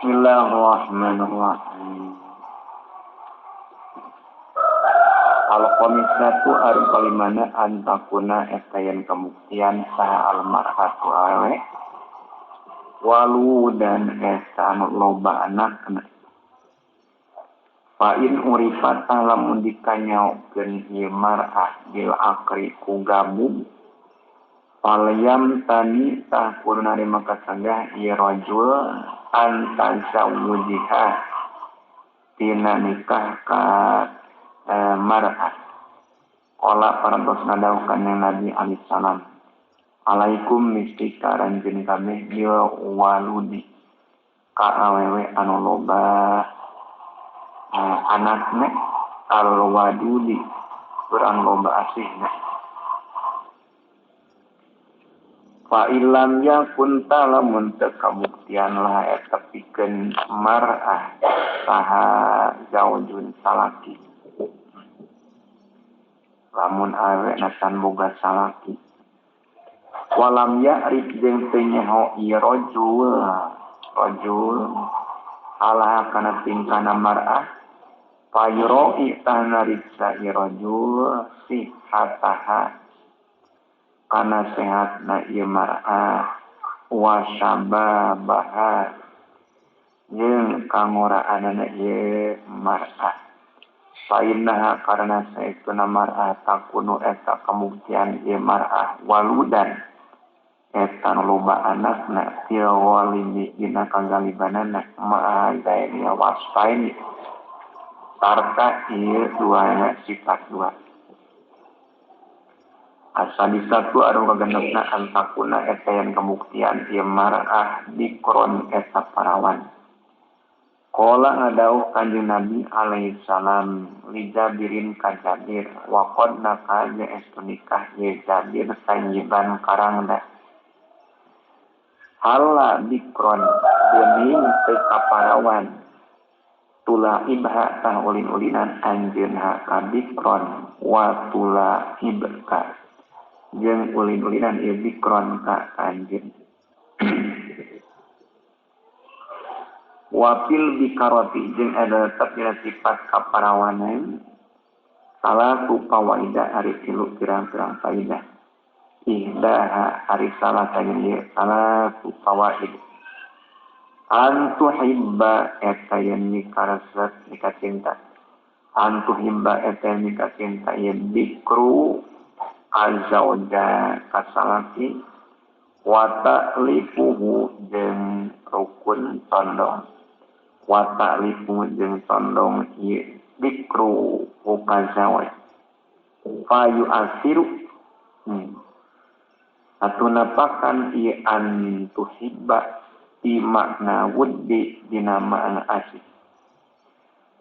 Bismillahirrahmanirrahim. Al-khamisatu ari kalimana antakuna eta yen kabuktian saha almar'atu awewe walu dan eta anu loba anakna. Fa in urifat lamun dikanyaokeun ieu mar'ah bil akri ku gabung falyam tani tah kudu narima kasanggah ieu rajul antazawujiha tina nikah ka mar'ah. Qala parantos ngadawuh kanjeng Nabi alaihi salam, alaikum misti ka ranjeun kabeh bil waludi ka awewe anu loba anakna, al wadudi tur anu loba asihna. Fa illam yakun lamun teu kabuktian lah eta pikeun mar'ah saha zaujun salaki, lamun awewe can boga salaki, walam ya'rif jeung teu nyaho ieu rajul alah kana tingkana mar'ah, fayro'i tah nariksa ieu rajul sihataha kana sehatna ieu mar'ah wa syababaha jeung kangoraanana ieu mar'ah. Fainnaha karena saestuna mar'ah takunu eta kamuktian ieu mar'ah waludan eta nu loba anakna fil ghalibi dina kagalibanana ma'a zaini wasfaini sarta ieu duana sifat dua. Asadisatu anu kagenepna antakuna eta yen kabuktian ieu mar'ah dikron eta parawan. Qala ngadawuh kanjeng Nabi alaihi salam li Jabirin ka Jabir wa qad naka jeung estu nikah ieu Jabir sanyiban karangda. Hala dikron geuning teu kaparawan tula ibha tah ulin-ulinan anjeun ha ka dikron wa tula ibka jeung ulin-ulinan ieu dikron ka anjeun. Wapil bikaroti jeung ada tetep dina sifat kaparawanan salatu fawaida ari tilu pirang-pirang faidah. Ihdaha ari salah sajen ieu salatu fawaid antuhibba eta yen mikaresep mikacinta, antuhibba eta yen mikacinta ieu bikru azauja kasalaki wa ta'lifuhu jeung rukun tondong, wa ta'lifu jeung tondong ieu bikru ukazawaj fa yu'asiru atuh napakan ieu antuhibba di makna wuddi dina makna asih.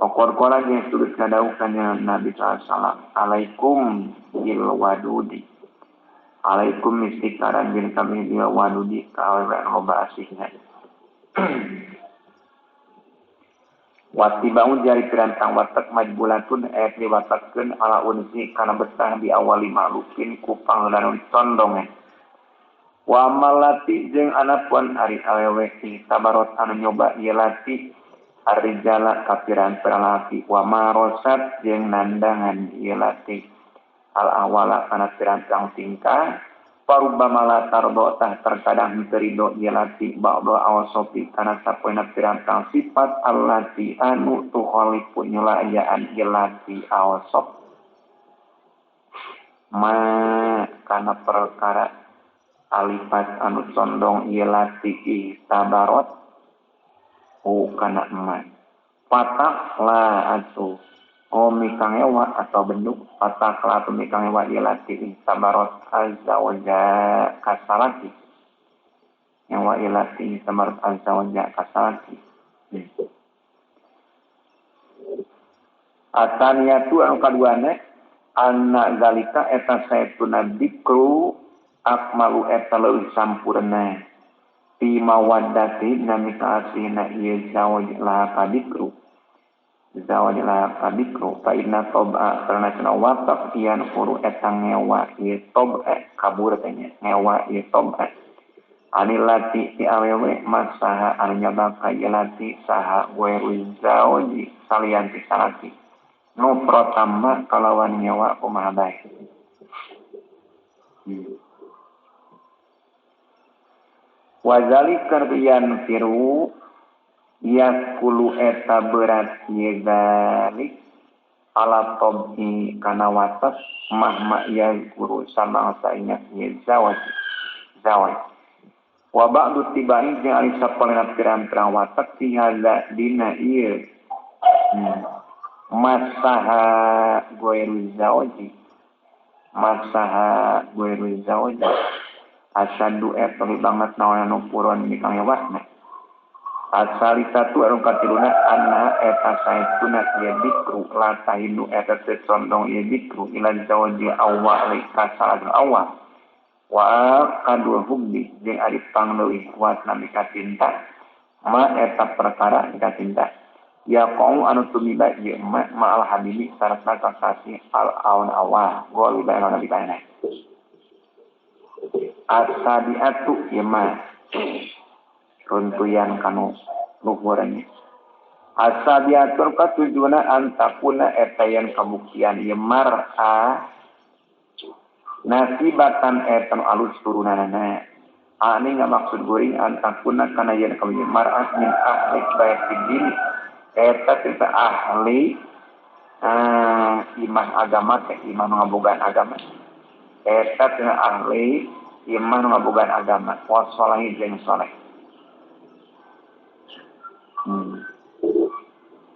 Qor-qora jeung tulis ngadawuh kanjeng Nabi sallallahu alaihi wasallam, alaikum bil wadudi, alaikum misti ka ranjeun kami bil wadudi ka awewe anu loba asihna. Watibau jari pirantang watak majbulatun ayat diwatakkeun ala unsi kana betah di awali maklukin ku pangeunan condonge. Wa malati jeung anapuan ari awewe tabarot anu nyoba ieu lati arrijala ka pirang-pirang laki wa marosat jeung nandangan ieu lati al awala kana pirang-pirang tingkah parubama la tardo tah terkadang henteu ridho ieu lati ba'da awsofi kana sapoena pirang-pirang sifat allati anu tukhalifu nyulayaan ieu lati awsof ma kana perkara alifat anu condong ieu lati tabarot u kana emas patah la atuh o mikangewa atau benuk patah la atuh mikangewa ieu lati tabarot azza waja kasalati nyawa ieu lati tabarot azza waja kasalati. Ataniyatu anu kaduana anna zalika eta saestuna dikru akmalu eta leuwih sampurna fi mawaddati nami kaasihna ieu zawaj laha kadikru zawaj laha kadikru fa inna tab'a karena cenah watak ian furu eta ngewa ieu tab'a kabur teh nya ngewa ieu tab'a Anilati ti awewe masaha anu nyabaka lati saha weru zauji salian ti salaki nu pertama kalawan nyawa kumaha bae. Wa zalika yan firu yakulu eta berat ye zalik ala tabi kana watas mahma yazkuru sama ingat ye zawaj zawaj. Wa ba'du tibai jeung ari sapalena pirang-pirang watak fi hadza dina ieu masaha ghairu zawji masaha ghairu zawji asadu eta banget naon anu puron di kang ewasna asalisatu anu katiluna anna eta saestuna ieu dikru la tahinu eta teu condong ieu dikru ila zawji awwal ka salatu awal wa kadul hubbi jeung ari pangleuwih kuat nami kacinta ma eta perkara kacinta ya qaum anu tumiba ieu ma ma'al habibi sarta kasasi al aun awal gol bae nabi bae asabiatu ieu mah runtuyan kanu luhurannya asabiatu katujuna antakuna eta yen kabuktian ieu mar'a nasibatan eta nu alus turunanana ani ngamaksud guring antakuna kana yen kamu mar'ah min ahli baitid eta teh ahli imah agama teh imah nu ngabogaan agama eta teh ahli imah nu ngabogaan agama wa sholahi jeung soleh.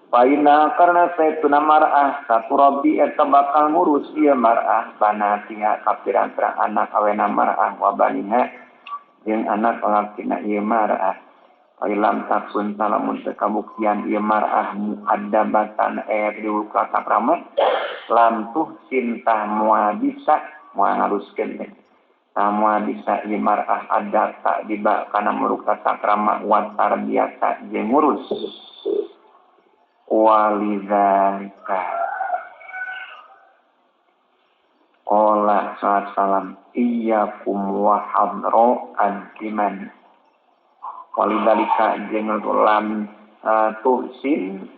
Faina karena saituna mar'ah satu rabbi eta bakal ngurus ieu mar'ah banatiha ka pirang-pirang anak awena mar'ah wa baniha jeung anak lalakina ieu mar'ah. Failam takun talamun teu kabuktian ieu mar'ah muaddabatan diwuka kakrama lam tuh sintah moal bisa moal ngaluskeun teh tah moal bisa ieu mar'ah adata diba kana muruk takrama wa tarbiyata jeung ngurus. Walidzalika qala salam iyyakum wa hadra ad-diman walidzalika jeung lam tuhsin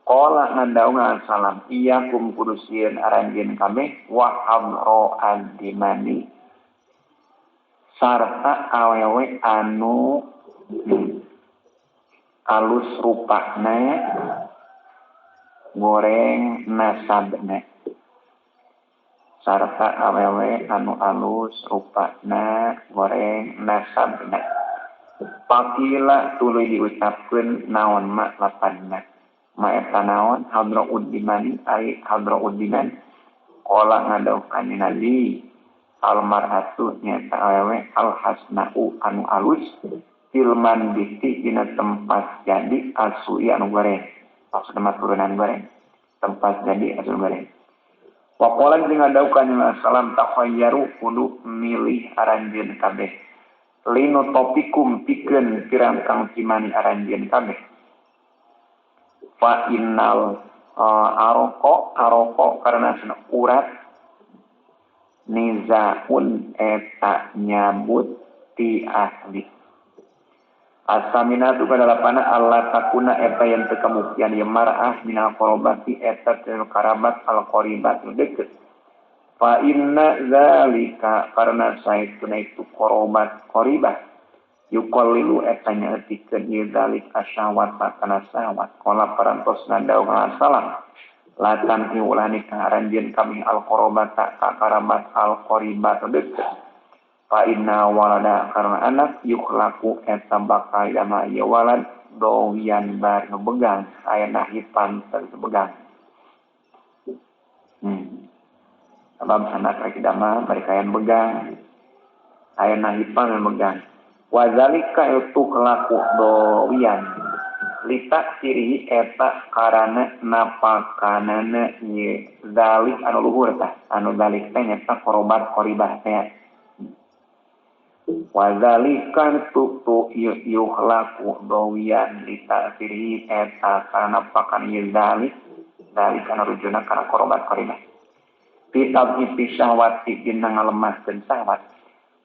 qala ngadaungan salam iyyakum kudu sieun aranjeun kabeh wa hadra ad-dimani sarta awewe anu alus rupana goreng nasabna sarta awewe anu alus rupana goreng nasabna pakila tuluy diucapkeun naon ma lapanna ma eta naon hadra uddimani ai hadra uddiman qala ngadaukan nabi almar'atu nyata awewe alhasnau anu alus filman biti dina tempat jadi asui anu goreng maksudna turunan goreng tempat jadi asul goreng. Waqala jeung ngadaukan salam takhayyaru kudu milih aranjeun kabeh linu topikum pikeun pirang-pirang cimani aranjeun kabeh fa innal aroko aroko karena sana urat nizaun eta nyabut ti ahli. Asaminatu kadalapana Allah takuna eta yang teu kamuktian ye mar'ah minal qarabati eta teu karabat al qaribat deket. Fa inna zalika karena saestuna itu qarabat qaribah yuqallilu eta nyaetikeun ieu zalik asyawat kana syahwat qala parantosna daung salam latan ulah nikah aranjeun kami al qarabata ka karabat al qaribat deket. Fa inna walada karena anak yukhlaku eta bakal dama ieu walad dowian bar nu begang aya nahipan begang. Sabab anak rek dama bari kayan begang aya nahipan begang. Wa zalika yukhlaku dowian litaksiri eta karana napakanana ieu zalik anu luhur tah anu zalik teh nyata qorobat qoribah teh. Wazalika tu yuhlaku dowian litaksiri eta karena pakan ieu zalik zalik kana rujuna kana qorobat qoribah. Fi tab'i syahwati dina ngalemahkeun syahwat.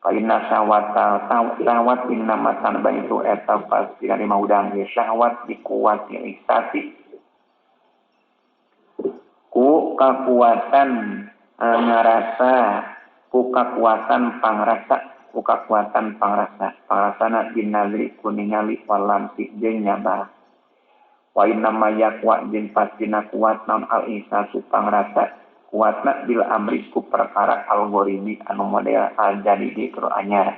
Fa inna syahwata syahwat inna matan itu eta pasti narima hudang ieu syahwat dikuati isasi ku kakuatan ngarasa ku kakuatan pangrasa ku kakuatan pangrasa pangrasana binazri ku ningali walam si jeung nyaba wa inna ma yaqwa jeung pastina kuat naon al ihsasu pangrasa kuatna bil amri ku perkara algorimi anu model al jadidi tur anyar.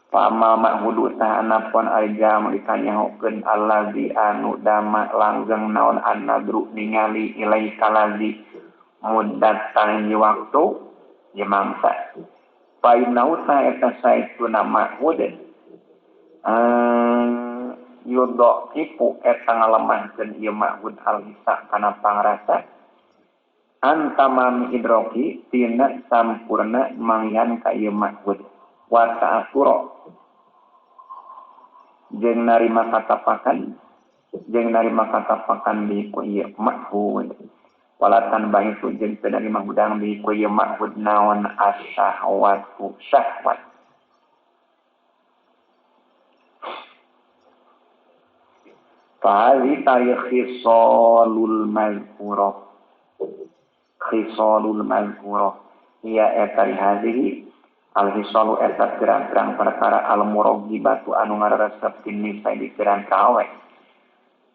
Pamal ma'hudu tahanapon aljam dikanyahokeun allazi anu dama langgeng naon annadru ningali ilai kalazi mudatan waktu ye mangsa. Painau ta eta saestuna ma'hud yudho ipu eta ngalemahkeun ieu ma'hud al-hisa kana pangrasa antamami idroki tina sampurna manggihan ka ieu ma'hud wa ta'asuro jeung narima katapakan di ku ieu ma'hud walatan bahitu jeung teu narima hudang di ku ieu ma'hud naon asyahwatu syahwat. Fahadi tari khisalul mazkurah. Khisalul mazkurah. Iya etari hadhihi al-khisalu eta pirang-pirang perkara al-muragibatu anu ngaresep tinisa di pirang kawe.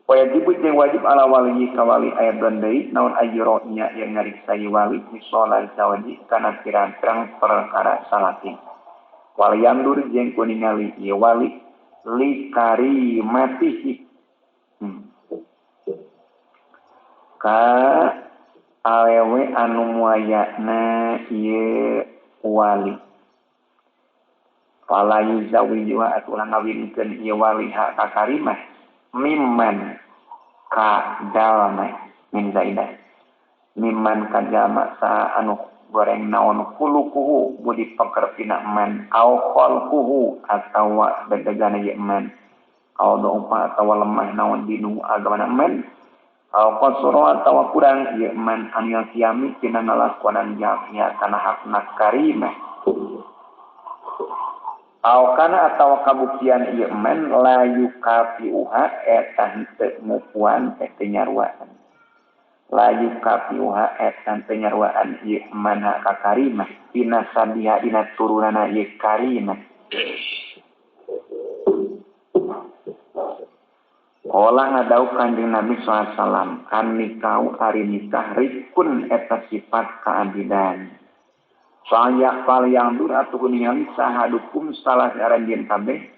Wajib jeung wajib ala wali ka wali ayat deui naon ajro nya yang ngariksa wali khisalal zawaji kana pirang-pirang perkara salaki. Wali yandur jeung kuningali ieu wali li karimatihi. Ka awewe anu muayana ieu wali fala yuzawijuha atulah ngawinkeun ieu wali ha ka karimah mimman ka jalma min zaidah mimman ka jalma sa anu goreng naon khuluquhu budi pekertina man au khalquhu atawa bedegana ieu man au do'fa atawa lemah naon dinu agamana man au qasra atawa kurang ieu man anil qiyami tina ngalakonan jalma kana hakna karimah au kana atawa kabuktian ieu man la yukafiuha eta henteu mupuan teh teu nyaruaan la yukafiuha eta teu nyaruaan ieu man ka karimah dina sabiha dina turunana ieu karimah. Olah ngadau Kanjeng Nabi sallallahu alaihi wasallam an nikau ari nikah rikun eta sifat keadilan. Soalnya fal yang dur atuh ningali sahadukum salah aranjeun kabeh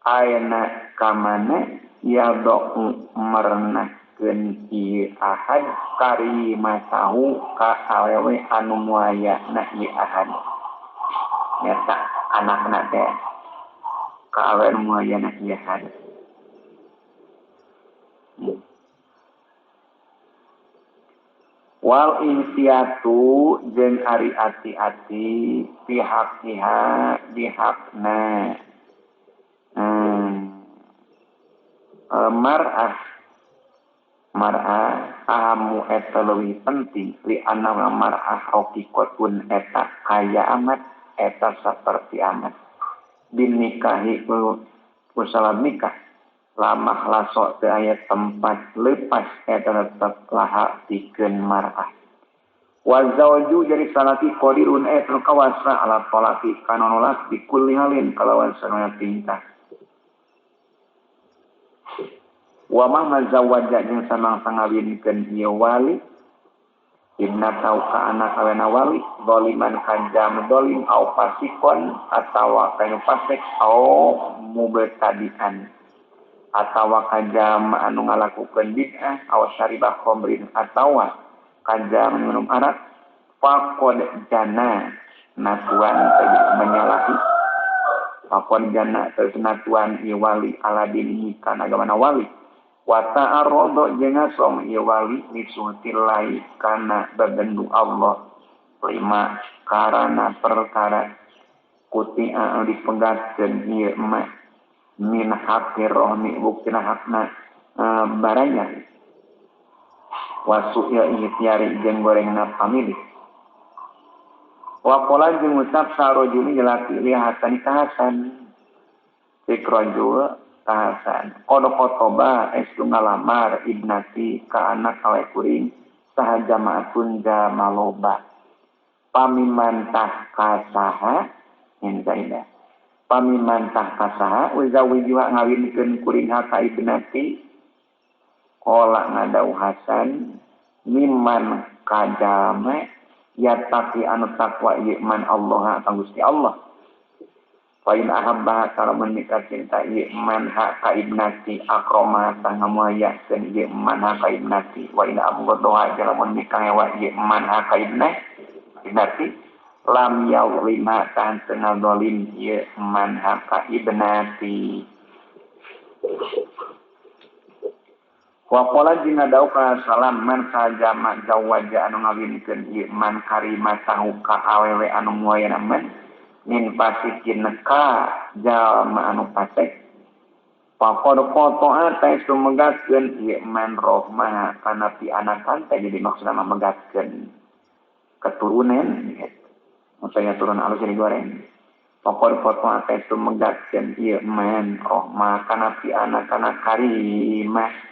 ayeuna ka mana yadau merenahkeun ieu ahad karimatahu ka awewe anu muayana ieu ahad. Nyata anakna teh ka awewe anu muayana ieu ahad. Wal insiatu jeung ari ati-ati pihak-pihak dihakna mar'ah mar'ah ahamu eta leuwih penting li anna mar'ah roqiqatun eta kaya amat eta saperti amat bin nikahi ku salam nikah lamah lasok teu aya tempat lepas eta tetep laha pikeun mar'ah. Wa zawju jadi salaki qadirun eta kawasa ala talaqi kana nolak bi kulli halin kalawan sanaya tingkah. Wa ma mazawaja jeung samang sangawinkeun ieu wali inna tau ka anak awena wali zaliman kanjam zalim au fasikon atawa kanu fasik au mubtadian atawa kajam anu ngalakukeun bid'ah aw syaribah khamrin atawa kajam minum arak faqad jana natuan menyalahi faqad jana terus natuan ieu wali ala dinihi kana agamana wali wa ta'arrada jeung ngasong ieu wali misutilai kana babendu Allah lima karana perkara kutia anu dipegatkeun ieu mah min haqqir rohmi buktina hakna baranya wasu ya ikhtiari jeung gorengna pamilih Wa qala jeung ngucap sarojuli jalaki li Hasan ka Hasan. Cek rajul ka Hasan. Qad khotoba estu ngalamar ibnati ka anak awe kuring saha jamaatun jamaloba. Pamimantah kasaha inzaida. Pamimantah kasaha uzawijuha ngawinkeun kuring ka ibnati. Qala ngadau Hasan mimman kajame yataqi anu takwa ieu man Allah ka Gusti Allah. Fa in ahabba kalamun mika cinta ieu man ha ka ibnati akrama tangamuayakeun ieu man ha ka ibnati wa in abghadha lamun mika ngewa ieu man ha ka ibnati lam yawlima tan ngadolim ieu man ha ka ibnati. Wa qala jeung ngadau ka salam man sajama zawaja anu ngawinkeun ieu man karimatahu ka awewe anu muayana man min fasikin ka jalma anu fasik faqad qata'a ta sumegatkeun ieu man rohmah kana pi anakan teh jadi maksudna megatkeun keturunan maksudnya turun alus jadi goreng faqad qata'a ta sumegatkeun ieu man rohmah kana pi anakana karimah.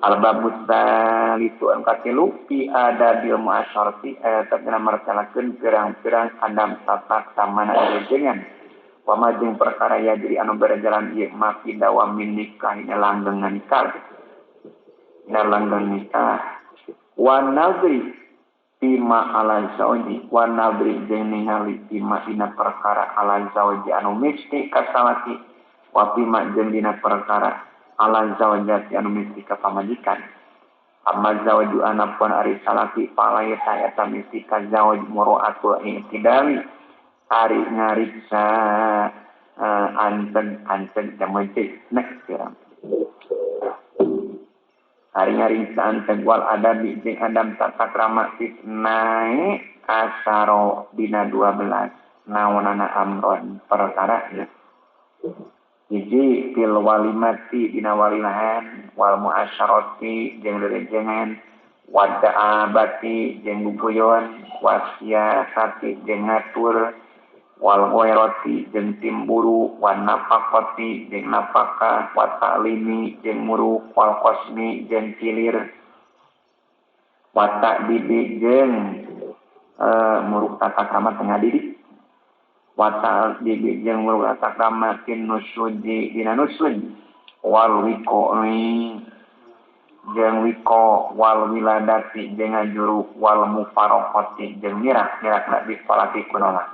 Al-babu salisu an katilu fi adabil muasyarati eta marcalakeun pirang-pirang andam tatak samana rejengan wa majeng perkara ya jadi anu berjalan ieu ma fi dawamin nikah ina langgengan nikah ina langgengan nikah wa nadri bima ala zauji wa nadri jeung ningali bima dina perkara ala zauji anu misti kasalaki wa bima jeung dina perkara ala zawajati anu misti ka pamajikan. Amma zawaju anapun ari salaki palaeta eta misti ka zawaj muroatul i'tidali ari ngariksa anteng-anteng jameucik nek kirang. Ari ngariksa anteng wal adabi jeung adam tata krama nae asaro dina 12 naonana amron perkara. Hiji fil walimati dina walimahan wal muasyarati jeung rejengan wada'abati jeung guguyon wasiasati jeung ngatur wal ghairati jeung timburu wan nafaqati jeung nafkah wa ta'limi jeung muruk wal qasmi jeung cilir wa ta'dibi jeung muruk tata krama tengah didik wa ta'dibi jeung muruk tata krama tin nusuji dina nusuj wal wiqo'i jeung wiko wal wiladati jeung ngajuru wal mufaraqati jeung mirak-mirakna bifalati kunola.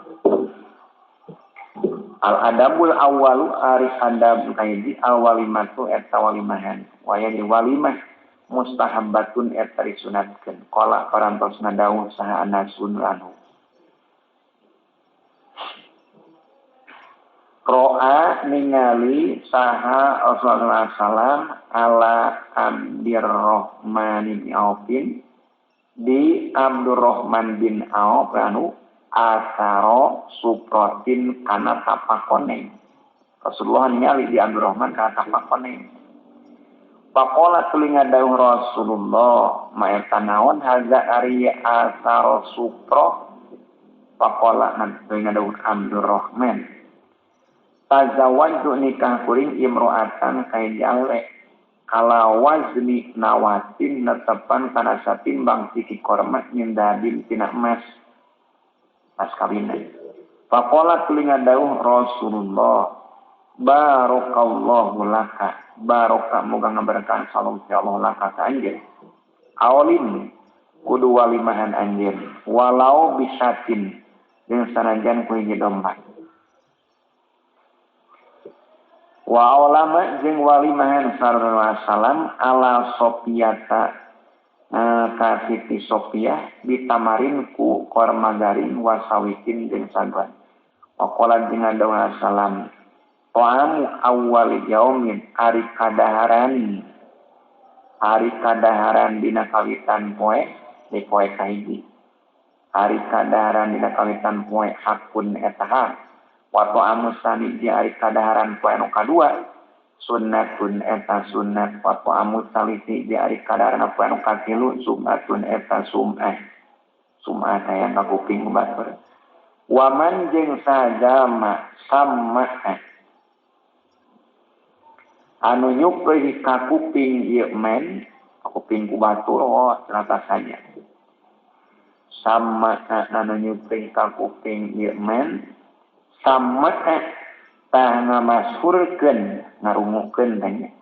Al adabul awwalu ari adab kahiji al walimatu eta walimahan waya di walimah mustahabbatun eta disunatkeun qala parantosna dawuh saha Anasun anhu. Ro'a ningali saha Rasulullah sallam ala Abdurrahman bin Aufin di Abdurrahman bin Auf anu asaro suprotin kana tapak koneng. Rasulullah ningali di Abdurrahman kana tapak koneng. Faqala tuluy ngadawuh Rasulullah maeta naon haza ari asaro supro. Faqala tuluy ngadawuh Abdurrahman tazawwaju nikah kuring imro'atan kain awewe kala wazni nawatin netepan kana satimbang siki korma nyendadin tina emas mas kawinna. Faqala tuluy ngadawuh Rasulullah barakallahu laka barokah moga ngaberkahan salam ti Allah laka ka anjeun awalim kudu walimahan anjeun walau bisatin jeung sanajan ku hiji domba. Wa ulama jeung walimahan sallallahu alaihi wasallam ala Sofiyata ka Siti Sofiyah bitamarin ku korma garing wasawikin jeung saguan. Waqala jeung ngadawuh salam ta'amu awwal yaumin ari kadaharan dina kawitan poe di poe kahiji ari kadaharan dina kawitan poe hakun eta hak wa ta'amu sani jeung ari kadaharan poe anu kadua sunnatun eta sunnat wa ta'amu salisi jeung ari kadaharan poe anu katilu sunnatun eta sunnah. Sumah hayang ka kuping batur. Waman jeung sajama sama anu nyukeun ka kuping ieu men kuping ku batur oh ternyata saja. Sama anu nyukeun ka kuping ieu men sama tah ngamasurkeun ngarungukeun tanya.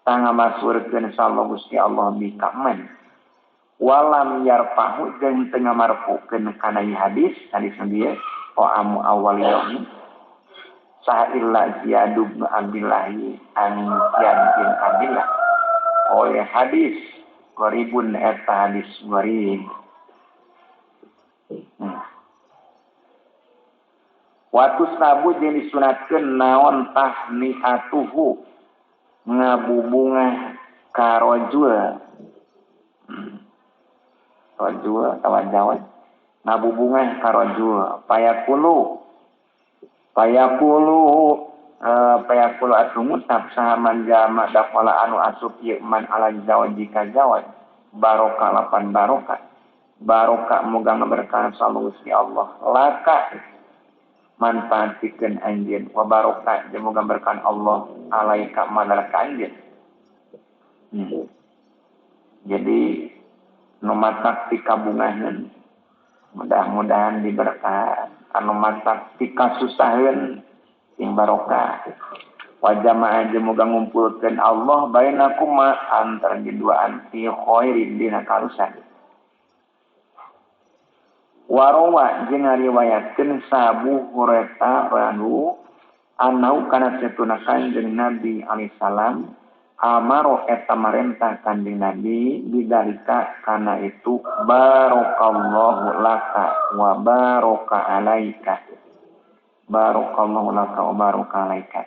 Tah ngamasurkeun sallallahu Gusti Allah bi ka men. Walam yarfahu jeung teu ngamarfukeun kana hadis hadis ieu amu awal yaumi saha illa Ziyad bin Abdillah an Ziyad bin Abdillah oleh hadis gharibun eta hadis gharib. Watus nabu jeung disunatkeun naon tahniatuhu ngabubungah ka rajul. Rajul tawa-jawa ngabubungah ka rajul payaqulu payaqulu atuh ngucap saha man jama dafala anu asup ieu man ala zawaji ka zawaj barokah lapan barokah barokah moga ngaberkahan sallallahu Gusti Allah laka manfaatikeun anjeun wa barokah jeung moga berkahan Allah alaika manarka anjeun. Jadi nu matak tikabungaheun mudah-mudahan diberkahan, anu matak tikasusaheun sing barokah. Wa jama'a jeung moga ngumpulkeun Allah bainakuma antara duaan fi khairin dina karusan. Warawa jeung ngariwayatkeun Abu Hurairah radhiyallahu anhu kana satuna Kanjeng Nabi alaihi salam amaro eta marentah Kanjeng Nabi bidzalika kana itu barakallahu laka wa baraka alaika. Barakallahu laka wa baraka alaika.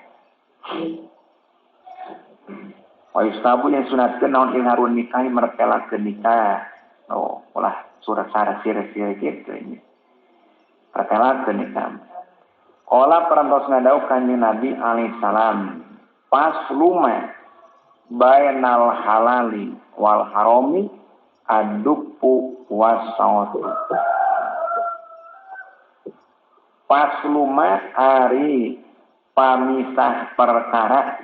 Wa yustabu yang sunatkeun naon ilharun nikah mertelakeun nikah. Oh, ulah surat sara sir-sir kitu ini. Pertelakeun nikah. Qala parantos ngadau Kanjeng Nabi alaihi salam pasluma bainal halali wal harami adupu wasaut. Pasluma ari pamisah perkara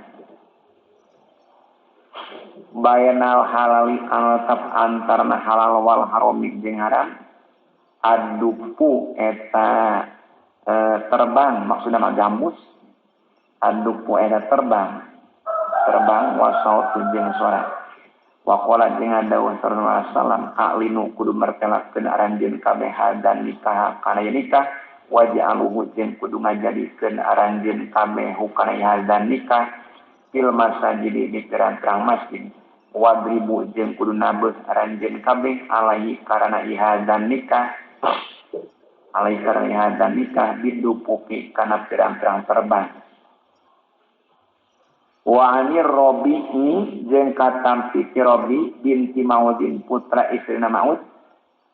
bainal halali anotap antarna halal wal harami jeung haram adupu eta terbang maksudna mah gambus adupu eta terbang wasaut jeung suara waqala jeung dawuh sallallahu alaihi wasallam a'linu kudu mertelakeun aranjeun kabeh dan nikah kana nikah waj'aluhu jeung kudu ngajadikeun aranjeun kabeh kana dan nikah fil masajid di pirang-pirang masjid wadribu jeung kudu nabeuh aranjeun kabeh alaihi karana ihadan nikah alaihi karana ihadan nikah bidupuki kana pirang-pirang terbang. Wa anir Rabi'i jeung katampi ti Rabi binti Maudin putra istrina Maud.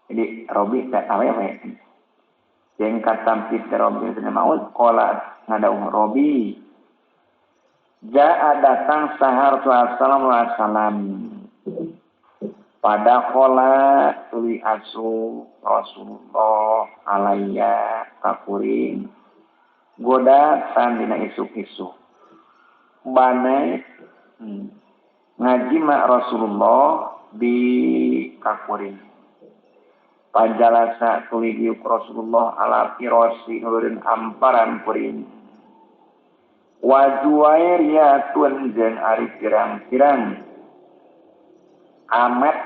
Jadi Rabi teh awewe. Jeung katampi ti Rabi istrina Maud qala ngadawuh Rabi jaa datang saha Rasulullah sallallahu alaihi wasallam pada qala tuluy asu Rasulullah alaiya kakuring goda dina isuk-isuk bane ngajima Rasulullah di kakuring pajalasa tuluy diuk Rasulullah ala firasi ngeureun amparan kuring wa juwairiyatun jeung ari pirang-pirang amat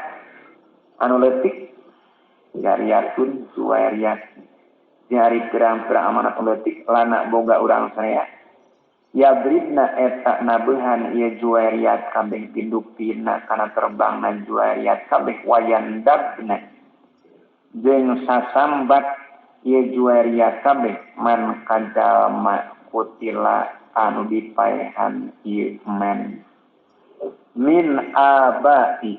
anu leutik jariyatun juwairiyat jeung ari pirang-pirang amanat anu leutik lana boga urang saya yadribna eta nabehan ieu juwairiyat kabeh pindupina kana terbangna juwairiyat kabeh wayandabna jeung sasambat ieu juwairiyat kabeh man kajalma kutila anu dipaehan ieu man min abai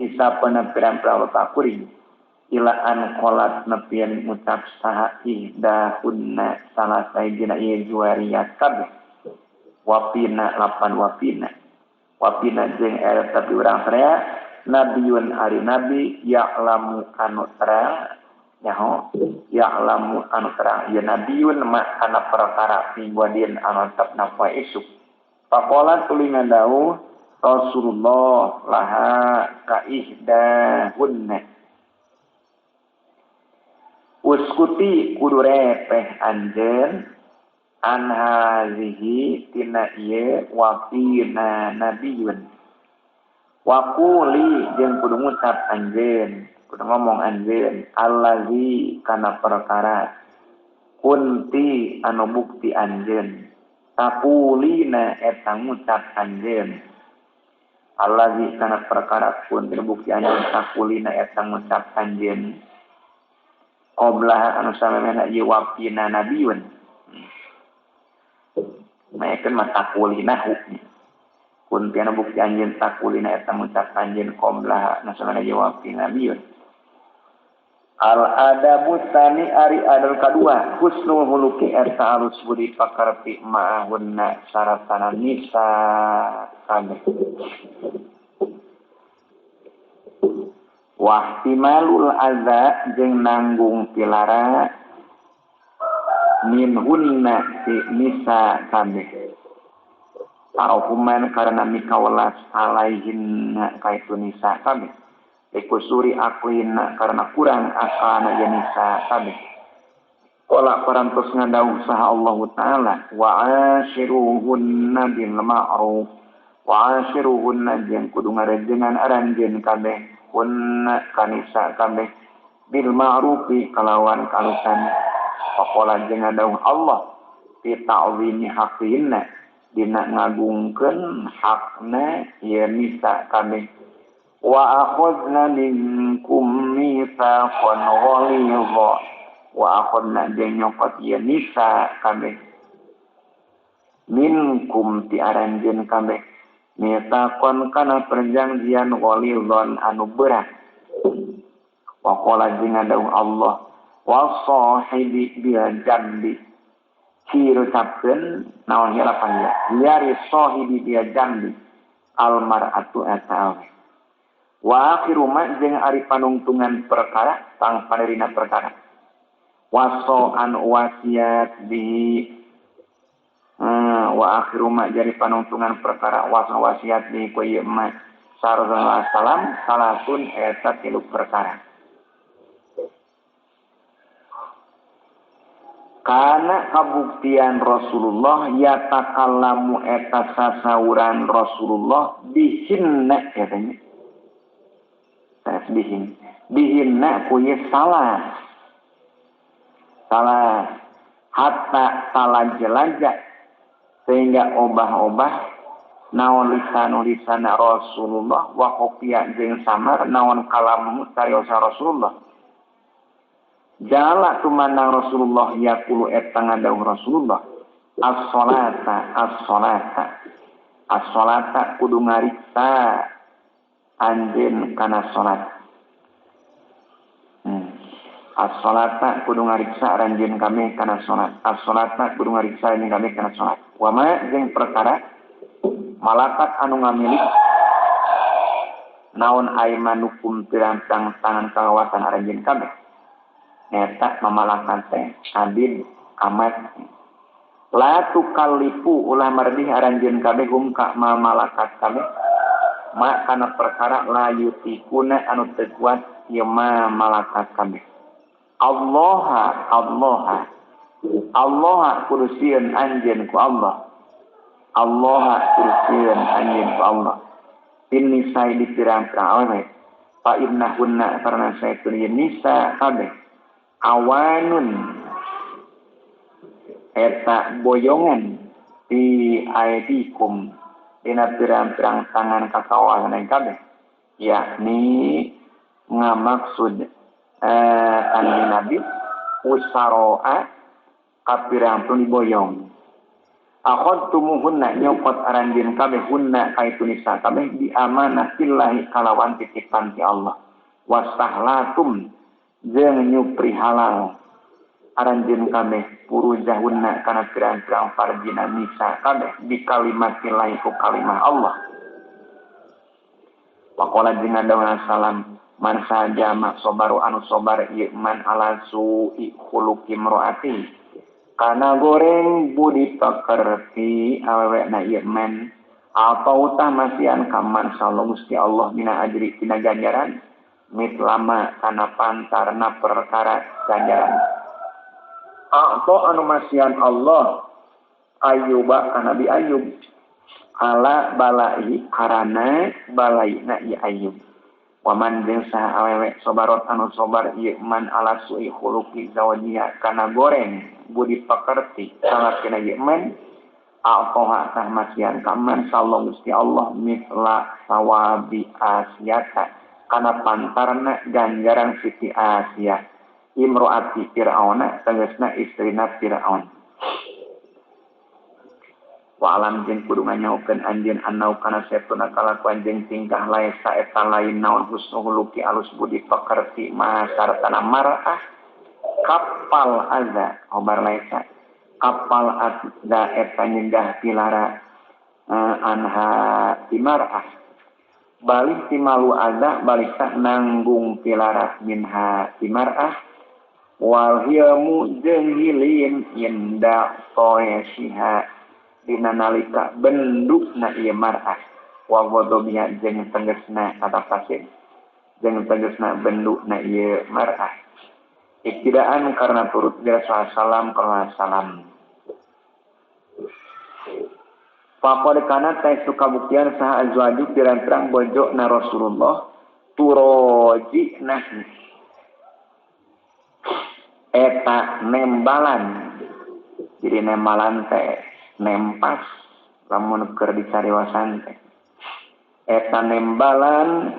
isapana pirang-pirang bapak kuring ila an qolat nepian ngucap saha ihdahunna salah sahijina ieu juwairiyat kabeh wapina lapan wapina wapina jeung eta tapi urang saya nabiyun ari nabi ya'lamu anu terang nyaho ya'lamu anu terang ieu nabiyun ma kana perkara fi wadin anu tetepna poe isuk. Faqala tuluy ngandauh Rasulullah laha ka ihdahunna uskuti kudu repeh anjeun an hazihi tina ieu wa fina nabiyun wa quli jeung kudu ngucap anjeun kudu ngomong anjeun allazi kana perkara kunti anu bukti anjeun taqulina eta ngucap anjeun allazi kana perkara kunti bukti anjeun taqulina eta ngucap anjeun qoblah anu samemehna ieu wafina nabiyun maekeun mah taqulinahu kunti anu bukti anjeun taqulina eta ngucap anjeun qoblah anu samemehna ieu wafina nabiyun. Al adabu tani ari adal kadua husnul huluki eta alus budi pakarti ma'ahunna saratana nisa kabeh wahtimalul adza jeung nanggung pilara minhunna ti nisa kabeh tarohuman karena mikawelas alaihinna kaitu nisa kabeh ikusuri aklina karena kurang akalna ieu nisa kabeh. Qala parantos ngadawuh saha Allah taala wa ashiruhunna bil ma'ruf wa ashiruhunna jeung kudu ngarejengan aranjeun kabeh hunna kanisa kabeh bil ma'rufi kalawan kalusan. Faqala jeung ngadawuh Allah fi ta'zimi haqinna dina ngagungkeun hakna ieu nisa kabeh wa akhadna minkum mitsaqan ghalidha wa akhadna jeung nyokot ieu nisa kabeh minkum ti aranjeun kabeh mitsaqan kana perjanjian ghalidhan anu berat. Wa qala jeung ngadawuh Allah wa sahibi bil jambi cirucapkeun naon hilapan ya yari sahibi bil jambi al mar'atu eta awe wa akhiru ma jeung ari panungtungan perkara tang panerina perkara waso an wasiat bihi wa akhiru ma jadi panungtungan perkara waso wasiat bihi ku ieu ma sallallahu alaihi wasallam salatun eta tilu perkara. Karena kabuktian Rasulullah yatakallamu eta sasauran Rasulullah bihinna katanya bihin bihinna ku ieu salah salah hatta talajelaja sehingga obah-obah naon lisan-lisana Rasulullah wa kopiah jeung samar naon kalam cariosa Rasulullah jala tumanang Rasulullah yaqulu eta ngadawuh Rasulullah as-salata as-salata as-salata kudu ngariksa anjeun kana salat. As-salata kudu ngariksa anjeun kami kana salat. As-salata kudu ngariksa anjeun kami kana salat. Wa ma jeung perkara malakat anu ngamilik naon aimanukum pirang-pirang tangan kawasan aranjeun kabeh. Eta mamalakan teh abid amat. La tukallifu ulah mardih aranjeun kabeh hum ka mamalakat kabeh. Ma kana perkara la yutikuna anu teu kuat ieu ma malakat kabeh. Allah Allah Allah kudu sieun anjeun ku Allah. Allah kudu sieun anjeun ku Allah. Ini saya di pirang-pirang awewe. Fa innahunna karena saeun ieu nisa kabeh awanun eta boyongan di aidikum dina pirang-pirang tangan kakawasan kabeh yakni ngamaksud kanjeng Nabi usaroa kapirang-pirang diboyong akhadtumuhunna nyokot aranjeun kabeh hunna kaitu nisa kabeh di amanatillahi kalawan titipan ti Allah wastahlatum jeung nyupri halal aranjeun kabeh purujahunna kana pirang-pirang farjina nisa kabeh bi kalimatillahi ku kalimah Allah Waqala jeung ngadawuh salam man sajama sobaru anu sobar ieu man ala su'i khuluqi imroati kana goreng budi pekerti awewe na ieu man atau tah masian kaman sallallahu Gusti Allah mina ajri tina ganjaran mitlama kana pantarna perkara ganjaran atau anu masian Allah Ayyuba ka Nabi Ayyub ala balai karana balaina ieu Ayyub. Waman jeung saha awewe sobarot anu sobar ieu man ala su'i khuluqi zawajiha kana goreng budi pekerti salakina ieu man aqoha tah masian kaman sallallahu Gusti Allah mithla sawabi asiyata kana pantarna ganjaran Siti Asiyah imroati Fir'auna tegasna istrina Fir'aun. Wa alam jeung kudu nganyaokeun anjeun annau kana setuna kalakuan jeung tingkah laesa eta lain naon husnul huluki alus budi pekerti masartana mar'ah kapal aza obar laesa kapal aza eta nyegah pilara anha timar'ah balik timalu aza balik tak nanggung pilara minha timar'ah wal hilmu jeung hilim inda toesiha dina nalika bendukna ieu mar'ah wa ghadabiha jeung tegasna kata pasir jeung tegasna bendukna ieu mar'ah iktidaan karena turut dia salam kalau salam. Faqad kana teh sukabuktian saha azwaju pirang-pirang bojo na Rasulullah turoji nah eta nembalan. Jadi nembalan teh nempas lamun keur dicariwasan teh eta nembalan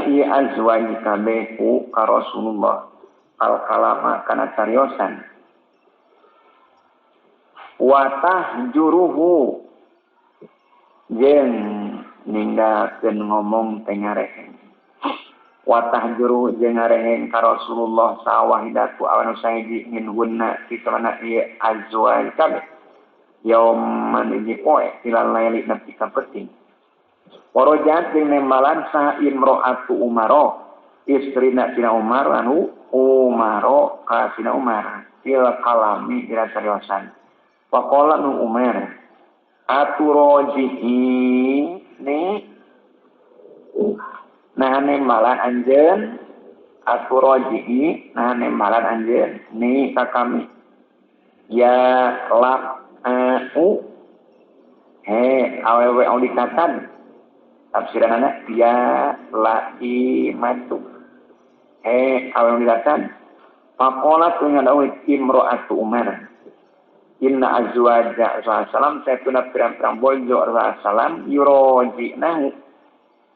ieu azwaj kabeh ku ka Rasulullah al kalama kana cariosan watah juruhu jeung ninggalkeun ngomong teh ngareheng watah juruhu jeung ngareheng ka Rasulullah sawahidatu awan sahiji minhunna kitu ieu azwaj kabeh yauman hiji poe ilal laili nepi ka peuting. Warojat jeung nembalan saha imro'atu Umaro istrina tina Umar anu Umaro ka tina Umar fil kalami dina cariosan. Faqala nu Umar aturoji'i ni nah nembalan anjeun aturoji'i nah nembalan anjeun ni ka kami ya lak u he awewe anu dikatan tafsiranana ya la imatu he awewe anu dikatan faqalat ngadawi imro'atu Umar inna azwaja Rasulullah saytuna pirang-pirang bojo Rasulullah yurojinahu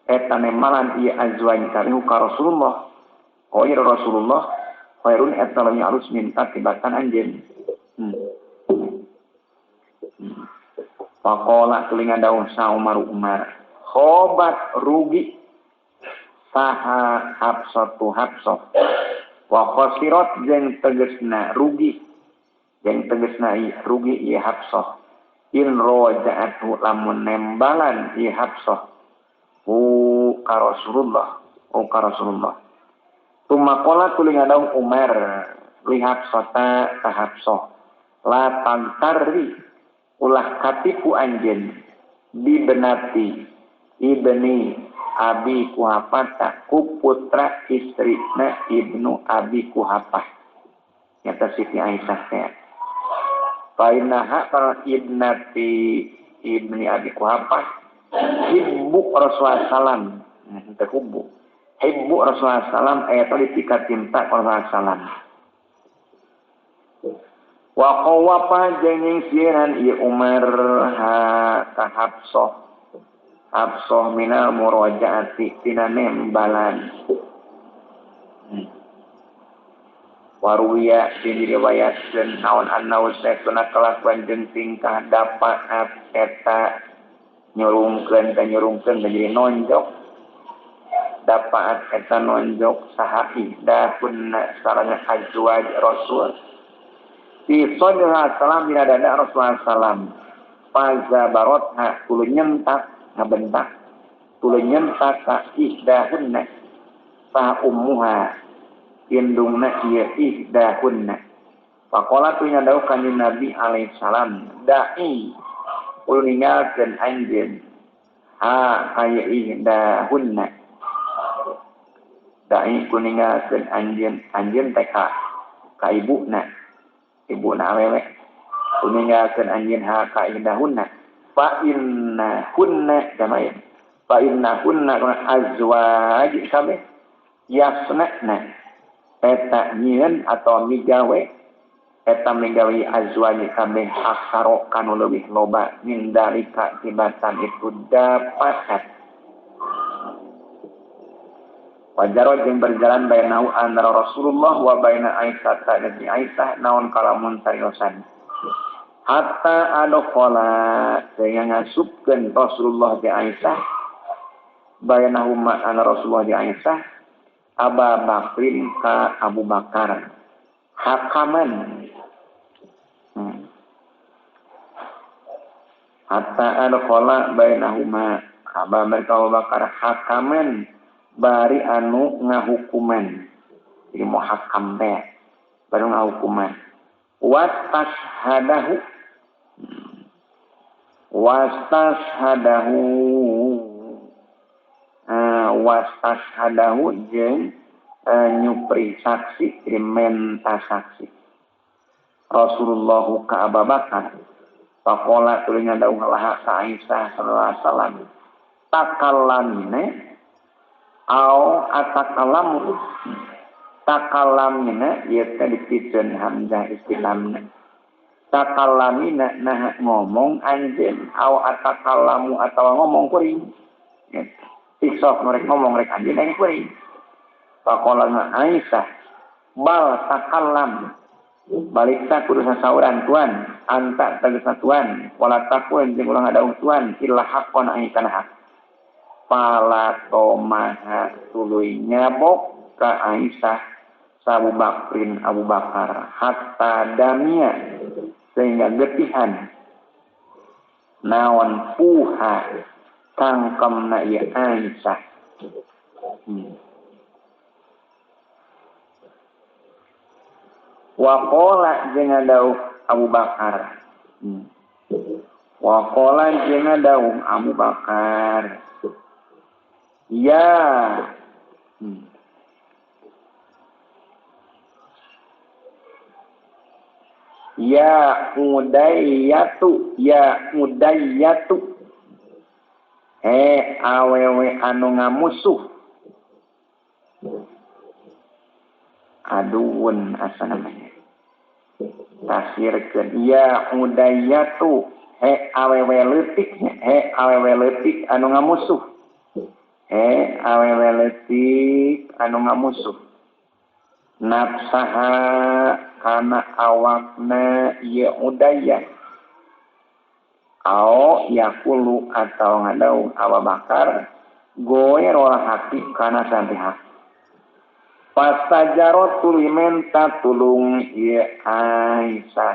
eta nemalan ieu azwaj kami ka Rasulullah khair Rasulullah khairun eta leuwih alus minta tibatan anjeun. Faqala tuluy ngadawuh sa Umar Umar khobat rugi saha Hafsatu Hafsah wa khasirat jeung tegasna rugi jeung tegasna rugi ieu Hafsah in raja'atu lamun nembalan ieu Hafsah hu ka Rasulullah hu ka Rasulullah tumakola tuluy ngadawuh Umar li Hafsata ka Hafsah la tangtari ulah katipu anjeun dibenati ibni Abi Kuhafah ku putra istrina Ibnu Abi Kuhafah nyata Siti Aisyah teh fainaha para ibnati ibni Abi Kuhafah hibbu Rasulullah sallam teh hubbu hibbu Rasulullah sallam eta dipikat cinta Rasulullah sallam wa qawwafa jeung nyingsiran ieu Umar ha ka Hafsah Hafsah minal murajaati tina nembalan. Waruya jeung diriwayatkeun naon annau saestuna kalakuan jeung tingkah dapaat eta nyurungkeun teh nyurungkeun jadi nonjok dapaat eta nonjok saha ihdahunna sareng azwaj Rasul fi sallallahu salam dina dada Rasulullah salam faza barotha kudu nyentak ngabentak Tuluy nyentak ka ihdahunna fa ummuha indungna ieu ihdahunna. Faqala tu nya dawuh kanjeng Nabi alaihi salam da'i ulun ninggalkeun anjeun ha kaya ihdahunna. Da'i ku ninggalkeun anjeun anjeun teh ka ibuna ibuna awewe ku ninggalkeun anjeun ha ka ihdahunna fa inna hunna jamaah fa inna hunna azwaj kabeh yasna'na eta nyieun atau migawe eta migawe azwaj kabeh aksaro kanu leuwih loba min dalika tibatan itu dapat. Wajaro jeung berjalan bainahu antara Rasulullah wa baina Aisyah dan Aisyah naon kalamun sariosan. Hatta adkhala sehingga ngasupkeun Rasulullah di Aisyah bainahuma antara Rasulullah di Aisyah Aba Bakrin ka Abu Bakar hakaman. Hatta adkhala bainahuma Aba Bakar Abu Bakar hakaman bari anu ngahukuman. Jadi muhakam teh baru ngahukuman. Wastashhadahu wastashhadahu wastashhadahu jeung nyupri saksi jadi menta saksi Rasulullah ka Abu Bakar. Faqala tuluy dawuh laha ka Aisyah sallallahu alaihi wasallam takallamina au atakalamu takalamina ieu teh dipikeun hamzah istifhamna takalamina nah ngomong anjeun au atakalamu atawa ngomong kuring sok rek ngomong rek anjeun rek kuring. Faqala Aisyah bal takalam balik ta kudu sasauran tuan anta tegasna tuan wala takun jeung ulah ngadawuh tuan illa haqqon ai kana hak. Palatomaha tuluy nyabok ka Aisyah Abu Bakrin Abu Bakar hatta damia sehingga getihan naon puha tangkemna ieu Aisyah. Wa qala jeung dawuh Abu Bakar. Wa qala jeung dawuh Abu Bakar ya ya udayyatu ya udayyatu awewe anu ngamusuh aduun asa namanya tafsirkeun ya udayyatu awewe leutik awewe leutik anu ngamusuh awewe leutik anu ngamusuh nafsaha kana awakna ieu udayah ao yakulu atau ngadaung Abu Bakar goer olah hati kana santi hak. Pastajaro tuluy menta tulung ieu Aisyah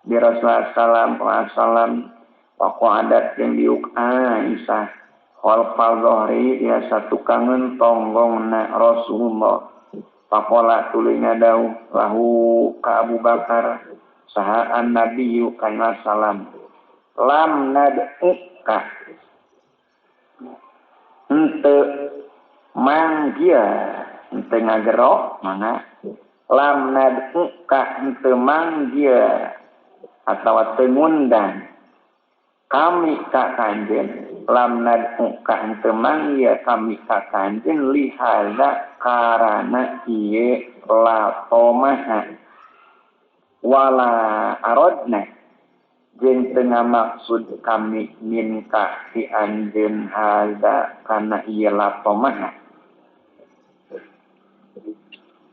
bi Rasulullah sallallahu alaihi wasallam waqadat jeung diuk Aisyah khalfal zohri ya satukangeun tonggongna Rasulullah. Faqala tuluy ngadawuh lahu ka Abu Bakar saha annabiyyu kana salam lam nad'uka henteu manggil henteu ngagero mangga lam nad'uka henteu manggil atawa teu ngundang kami ka kanjeun lam nad'uka henteu manggil kami ka kanjeun lihaza karana ieu latomaha wala arodna jeung teu ngamaksud kami minka ti anjeun haza kana ieu latomaha.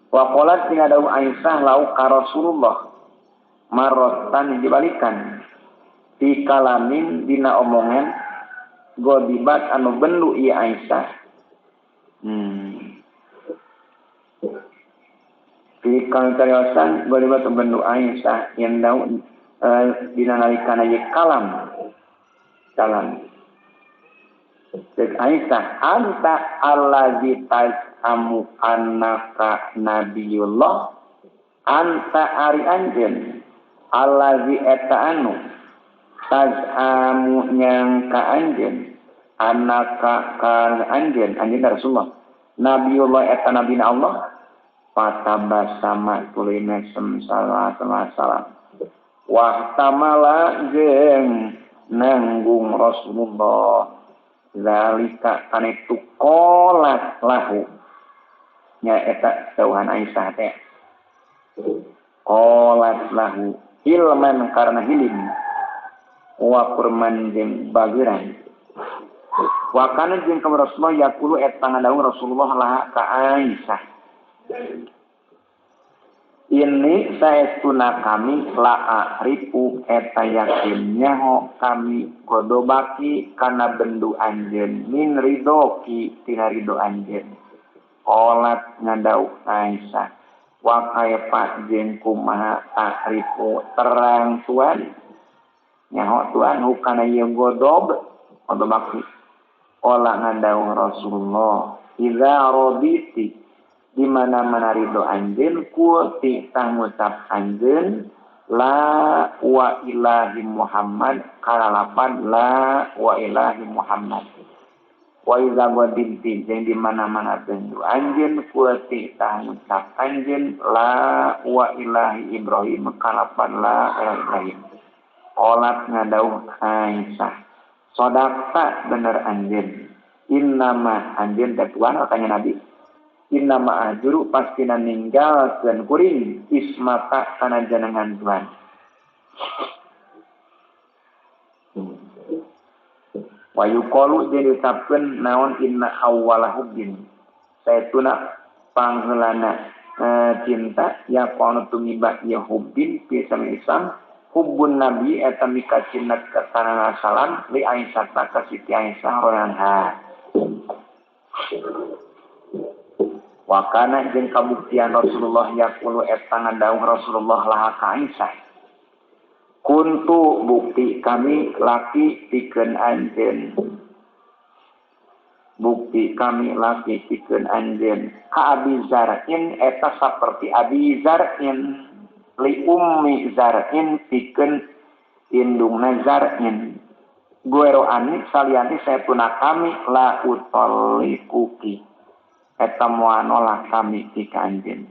Wa qalat dawuh Aisyah lau ka Rasulullah marrotan dibalikan di kalamin dina omongan godibat anu bendu ieu Aisyah. Di kalcariosan godibat bendu Aisyah yang dawuh dina nalikana ieu kalam kalam Cek Aisyah anta allazi tazamu annaka nabiyullah anta ari anjeun allazi eta anu tazamu nyangka anjeun anaka ka anjeun anjeun Rasulullah nabiyullah eta nabina Allah patabasama tuluy mesem salam wah tamala jeung nanggung Rasulullah zalika kana itu qolat lahu nya eta dawuhan Aisyah teh qolat lahu ilman karena hilim wa kurman jeung bageran wa kana jeung ka Rasulullah yaqulu eta ngadawuh Rasulullah laha ka Aisyah ini saestuna kami la'arifu eta yakin nyaho kami godobaki kana bendu anjeun min ridoki tina rido anjeun qolat ngadawuh Aisyah wa kaifa jeung kumaha ta'rifu terang tuan nyaho tuan hukana ieu godob godobaki ola ngadawuh Rasulullah idza raditi di mana-mana ridho anjeun kulti tangucap anjeun la wa ilahi Muhammad kalalapan la wa ilahi Muhammad wa iza ghadibti jeung di mana-mana bendu anjeun kulti tangucap anjeun la wa ilahi Ibrahim kalapan la ilaha Ibrahim olat ngadauh Aisyah sodakta bener anjeun innama anjeun teh tuan katanya Nabi innama ahjuru pastina ninggalkeun kuring ismata kana jenengan Tuhan. Wa yuqalu jeung diucapkeun naon inna awwala hubbin. Saetuna pangheulana cinta yaqanu tumiba ya hubbin fi Islam hubbun nabi eta mika cinta ka salam li Aisyah ka Siti Aisyah radhiyallahu. Wakana jeung kabuktian Rasulullah yaqulu eta ngadawuh Rasulullah laha ka Aisyah kuntu bukti kami laki pikeun anjeun bukti kami laki pikeun anjeun ka Abi Zar'in eta saperti Abi Zar'in li ummi Zar'in pikeun indungna Zar'in guero ani salianti saepuna kami la utallikuki eta moal nolak kami ti ka anjeun.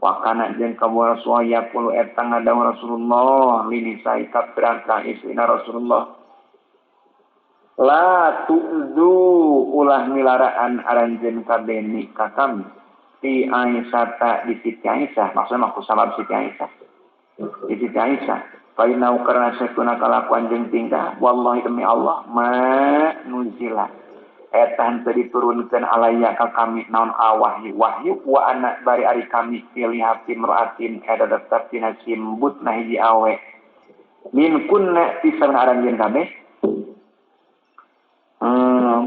Wa kana jeung kamu Rasulullah yaqulu eta ngadawuh Rasulullah linisai ka pirang-pirang istrina Rasulullah la tu'zu ulah milaraan aranjeun kabeh ka kami ti Aisyah di Siti Aisyah maksudna ku sabab Siti Aisyah di Siti Aisyah fa inna karna satuna kalakuan jeung tingkah wallahi demi Allah ma nuzila eta henteu diturunkeun alaya ka kami naon awahyu wahyu wa anak bari ari kami pilih hati mraatin eta tetep tina simbut na hiji awe min kunna pisan aranjeun kabeh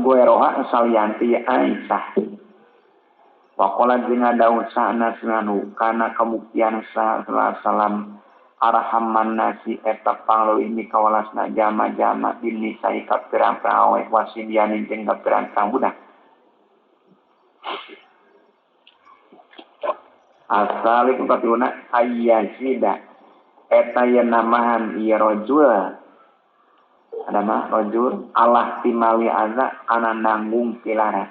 gue roha salianti Aisyah waqala jeung ngadawuh sa'na sunanu kana kabuktian salam arhaman nasi eta pangleuwih mikawalasna jama-jama bin nisai ka pirang-pirang awe wasibyanin jeung ka pirang-pirang budak asalik katiluna ayyazida eta yen namahan ieu rajul ada mah rajul Allah timali aza kana nanggung pilara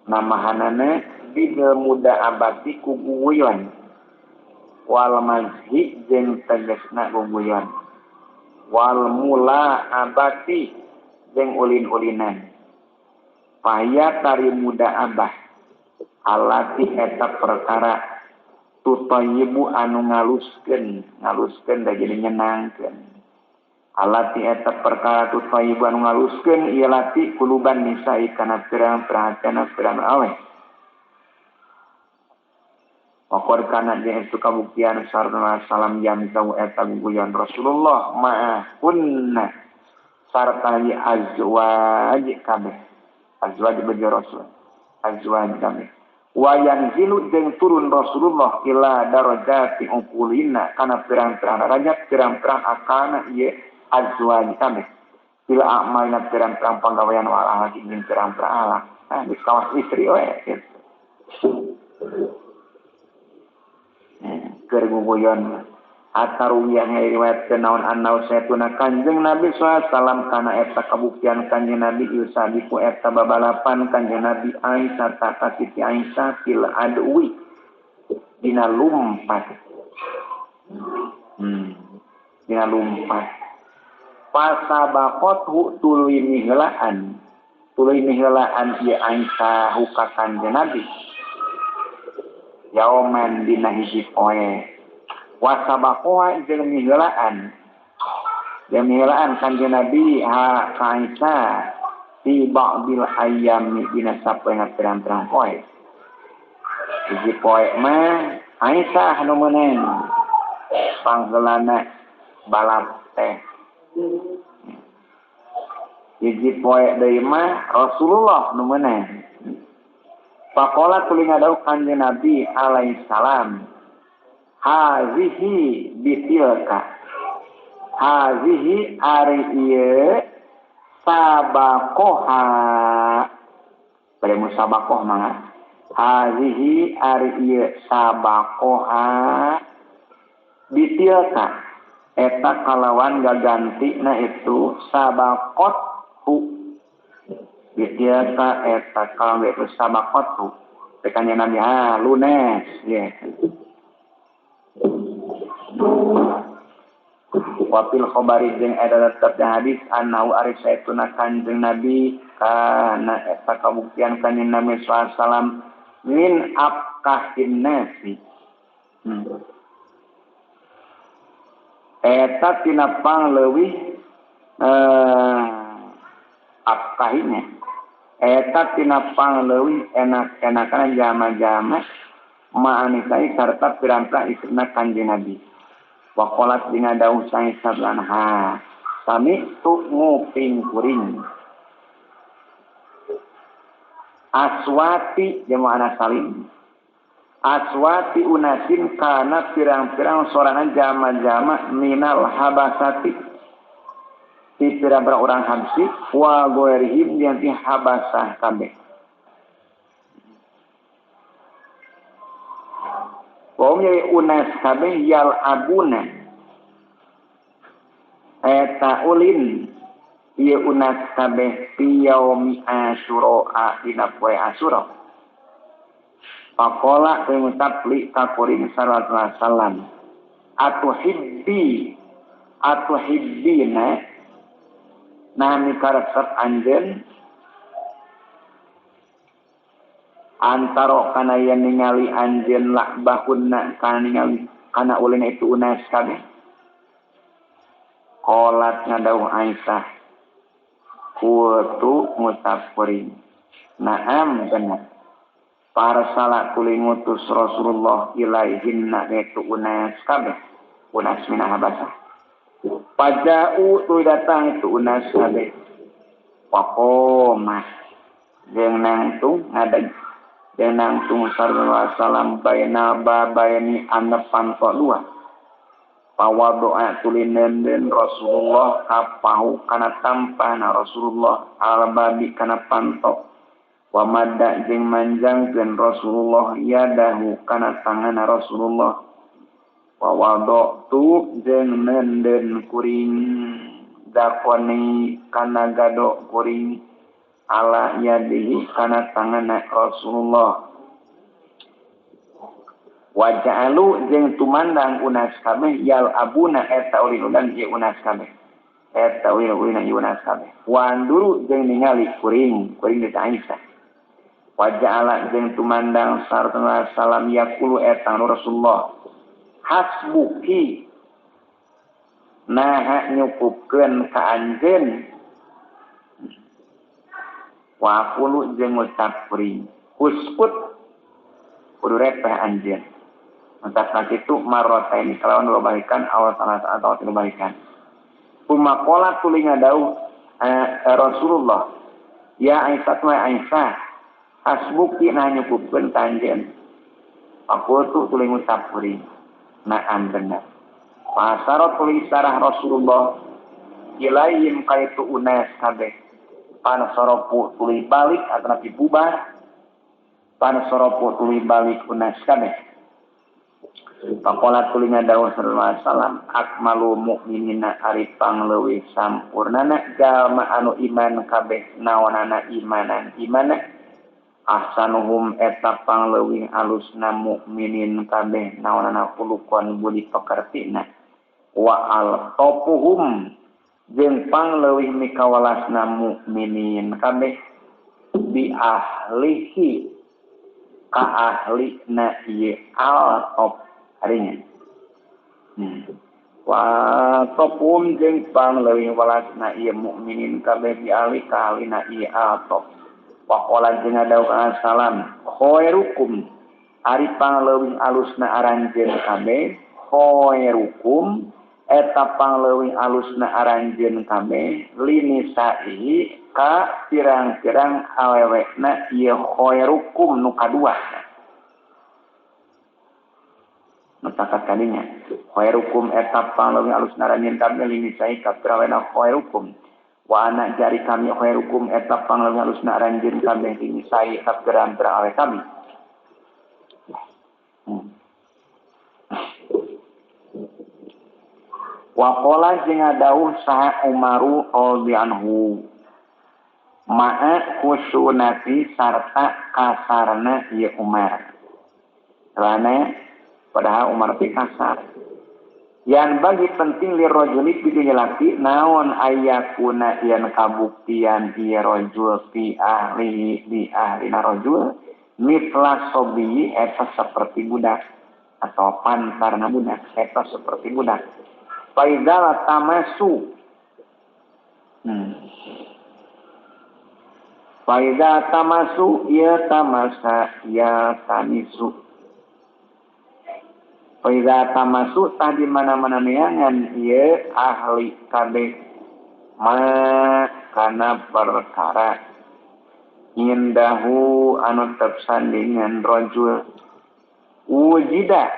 namahanana bil muda abadi ku guguyon wal mazhi jeung tegasna guguyon wal mula abati jeung ulin-ulinan paya tari muda abah alati eta perkara tutayyibu anu ngaluskeun ngaluskeun da jadi nyenangkeun alati eta perkara tutayyibu anu ngaluskeun ieu lati kuluban nisa'i kana pirang-pirang pirang awe. Wakor kana jeung itu kabuktian sarta salam jamzau eta guguyon Rasulullah ma'ahunna sarta azwaj kabeh azwaj bagi Rasul azwaj kabeh wa yanzilu jeung turun Rasulullah ila darajati uqulina kana pirang-pirang derajat pirang-pirang akana ieu azwaj kabeh Bila amalna pirang-pirang panggawean wal lagi jeung pirang-pirang alak. Ah geus kawas istri we kitu. Keur guguyon ataruwiah ngariwayatkeun naon annau saytuna Kanjeng Nabi sallallahu alaihi wasallam kana eta kabuktian Kanjeng Nabi yusabiku eta babalapan Kanjeng Nabi Aisyah ta ka Siti Aisyah fil adwi dina lumpat. Dina lumpat. Pasabaqathu tuluy miheulaan. Tuluy miheulaan ieu Aisyah ka Kanjeng Nabi. Yauman dina hiji poe. Wasabaqoha jeung miheulaan. Jeung miheulaan Kanjeng Nabi ha ka Aisyah fi ba'dil ayyami dina sapoena pirang-pirang poe. Hiji poe mah Aisyah nu meunang pangheulana balap teh. Hiji poe deui mah Rasulullah nu meunang. Pakola tuluy ngadawuh Kanjeng Nabi alaihi salam, hazihi bitilka. Hazihi ari ieu sabakoha. Bade musabakoh mangga. Hazihi ari ieu sabakoha bitilka. Eta kalawan gagantina itu sabaqot hu. Bitilka eta kalawan itu sabaqot hu. Tekannya Nabi ha lunes ye. Wapil khobari jeung eta tetep hadis annahu ari saetuna Kanjeng Nabi kana eta kabuktian Kanjeng Nabi sallallahu alaihi wasallam min afkahin nasi. Eta tina pangleuwih afkahina. Eta tina pangleuwih enak-enakan jama-jama ma'anisai sarta pirang-pirang istrina Kanjeng Nabi. Waqalat dina dawuh Aisyah anha, sami tu nguping kuring. Aswati jamaah salim. Aswati unasin kana pirang-pirang sorangan jama-jama minal habasati. Ti pirang-pirang urang Habsi wa ghairihim jeung ti Habasah kabeh. Wong jadi unas kabeh yal abuna eta ulin ieu unas kabeh fi yaumi asyura dina poe Asyura. Pakola ngucap li ka kuring sallallahu alaihi wasallam, atuhibbi atuhibbina nami karesep anjeun antara kana yen ningali anjeun lakbahunna kana ningali kana ulina itu unas kabeh. Qalat ngadawuh Aisyah, qultu ngucap kuring, na'am bener. Parsala tuluy ngutus Rasulullah ilaihinna itu unas kabeh, unas minah Habasah. Paja'u tuluy datang itu unas kabeh. Waqomah jeung nangtung ngadeg jeung nangtung sallallahu alaihi wasallam baina babaini anep panto dua. Pawadoa tuluy neundeun Rasulullah kapahu kana tampahna Rasulullah albabi kana panto. Wa madda jeung manjangkeun Rasulullah yadahu kana tanganna Rasulullah. Wa wadatu jeung neundeun kuring dakoni kana gado kuring ala yadihi kana tanganna Rasulullah. Wa ja'alu jeung tumandang unas kabeh yal abuna eta ulin-ulan ieu unas kabeh. Eta ulin-ulan ieu unas kabeh. Wa anduru jeung ningali kuring, kuring di Aisyah. Wa ja'ala jeung tumandang sallallahu alaihi wasallam yaqulu eta Rasulullah, hasbuki naha nyukupkeun ka anjeun. Wa aqulu jeung ngucap kuring, uskut kudu repeh anjeun. Ngucap kitu marrataini kalawan dua balikan awal salah atau tilu balikan. Umakola tuluy ngadawuh Rasulullah, ya Aisyah wa Aisyah, hasbuki nah nyukupkeun ka anjeun. Aku tu tuluy ngucap kuring, na'am bener. Pasarot tuluy sarah Rasulullah Ilaihim ka itu unas kabeh pansoropu tuluy balik atanapi bubar pansoropu tuluy balik unas kabeh. Pakola tuluy dawuh sallallahu alaihi wasallam akmalu mukminina ari pangleuwih sampurnana jalma anu iman kabeh naonana imanan imana ahsanuhum eta pangleuwih alusna mukminin kabeh naonana khuluqan budi pekertina wa altafuhum jeung pangleuwih mikawalasna mukminin kabeh bi ahlihi ka ahlina ieu altaf harinya. Wa topum jeung pangleuwih walasna ieu mukminin kabeh bi ahli ka ahlina ieu altaf. Wa qala jeung dawuh salam khairukum ari pangleuwih alusna aranjeun kabeh khairukum eta pangleuwih alusna aranjeun kabeh linisai ka pirang-pirang awewena ieu khairukum nu kadua. Matakat kadinya khairukum eta pangleuwih alusna aranjeun kabeh linisai ka pirang-pirang khairukum wa ana jari kami khairukum eta pangleuwih alusna aranjeun kabeh linisai ka pirang-pirang awe kami. Wa qala jeung dawuh saha Umaru radhiyallahu anhu ma'a khusunati sarta kasarna ieu Umar. Karena padahal Umar teh kasar. Yang bagi penting li rajuli pikeun laki naon ayakuna yen kabuktian ieu rajul fi ahlihi di ahlina rajul mithla sobi eta seperti budak atau pantarna budak eta seperti budak. Faizal tamasu. Faiza tamasu ya tamasa ya tamisu. Faiza tamasu tah di mana-mana neangan ieu ahli kabeh ma kana perkara indahu anu tersandingan rajul wujida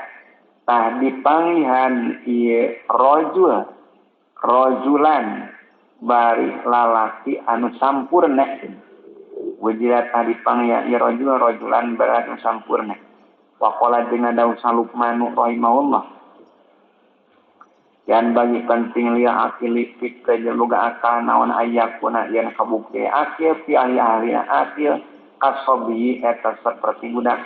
tah dipangihan ieu rajul rajulan bari lalaki anu sampurna. Wujida tah dipangihan ieu rajul rajulan bari anu sampurna. Waqala jeung dawuh Luqman rahimahullah yan bagi penting liya akili pikeun boga akal naon ayakuna yen kabukti akil fi ahli akil kasobi eta seperti budak.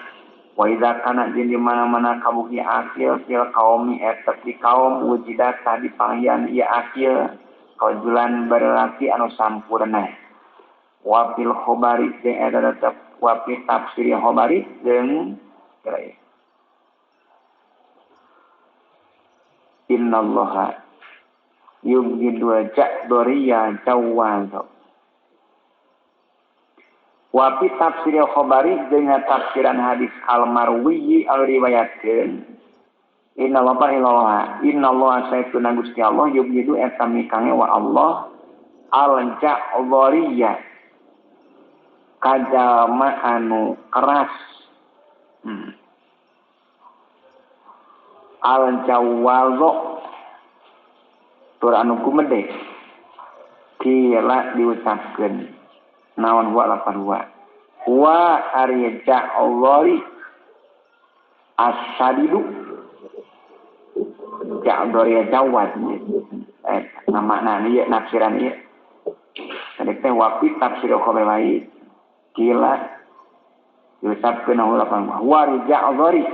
Wa idza kana jeung di mana-mana kabukti akil fil kaumi eta di kaum wujida tah dipanggihan ieu akil kajulan berlaki anu sampurna. Wa fil khobari jeung eta tetep wa fi tafsir khobari jeung innallaha yubghidu ja'dariya jawaz. Wa fi tafsir khobari jeung tafsiran hadis al-marwi al-riwayatkeun innallaha ilaha innallaha saytuna Gusti Allah yubghidu eta mikange wa Allah al-ja'dariya kajalma anu keras. Al-jawazo tur anu gumede kila diucapkeun naon wa lapan wa wa ari ja'dhari as-sadidu ja'dhari jawad nama ieu nafsiran ieu tadi teh wa fi tafsir kholai kila diucapkeun naon lapan wa wa ja'dhari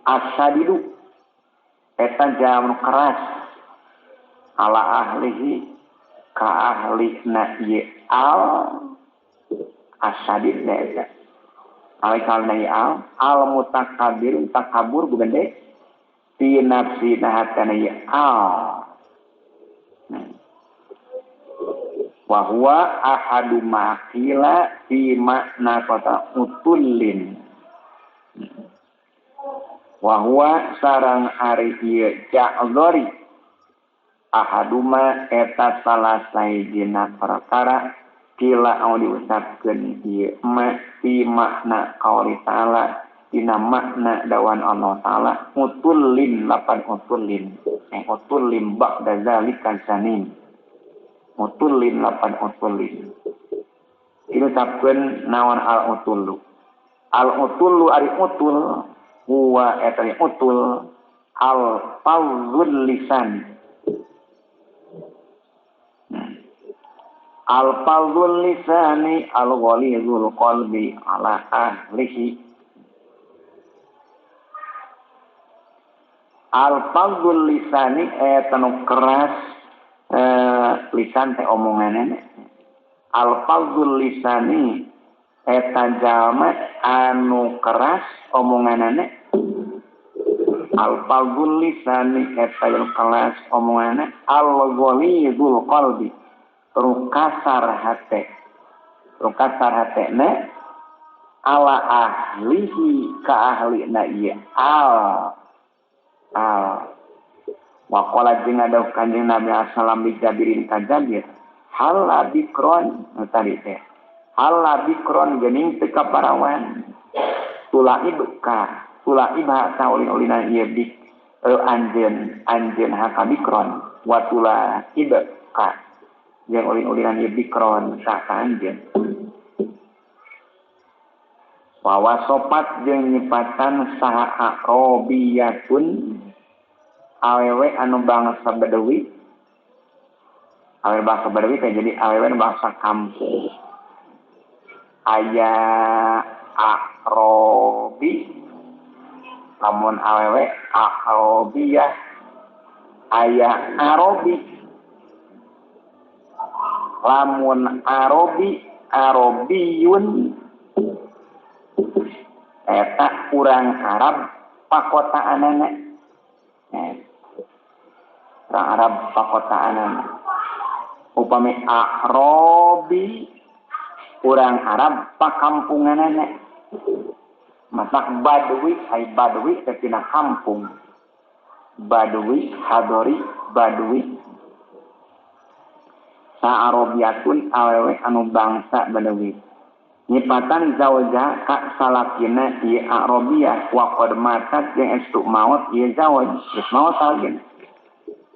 as-sadidu eta jam keras ala ahlihi ka ahli na ieu al asadid na eta alaikal na ieu al al mutakabir takabur gede fi nafsi na hatana ieu al wa huwa ahadu maqila fi makna kata utullin wa huwa sarang ari ieu ja'dhari ahaduma eta salah sahijina perkara kila anu diucapkeun ieu ma fi makna qauli ta'ala dina makna dawan Allah ta'ala utullin lapan utullin utullin ba'da zalika zanim. Utulin lapan utulin. Diucapkeun naon al utullu. Al utullu ari utul huwa eta utul al fawzul lisan. Al fawzul lisani al ghalidul qalbi ala ahlihi. Al fawzul lisani eta nu keras lisan teh omonganna. Al fawzul lisani eta jalma anu keras omonganana. Al fawzul lisani eta anu keras omonganana. Al ghalidul qalbi terus kasar hate. Terus kasar hatena ala ahlihi ka ahlina ieu al al. Wa qala jeung ngadawuh Kanjeng Nabi sallam bi Jabirin ka Jabir hal bikron tadi teh hal bikron geuning teu kaparawan tulaib ka tulaib ha ulin-ulinan ieu bik anjeun anjeun ha ka bikron wa tulaib ka jeung ulin-ulinan ieu bikron sa ka anjeun wa wasopat jeung nyipatan saha arabiyatun awewe anu bangsa Badawi. Awewe bangsa Badawi teh jadi awewe anu bangsa kampung. Aya Arabi lamun awewe Arabiyah, aya Arabi lamun Arabi Arabiyun eta urang Arab pakotaanana. Urang Arab pakotaanana. Upami Arabi urang Arab pakampunganana. Matak Badui, ai Badui teh tina kampung. Badui, Hadori, Badui. Sa Arabiyatun awewe anu bangsa Badawi. Nyipatan zawja ka salakina ieu Arabiyah wa qad matat jeung estu maot ieu zawaj, geus maot salakina.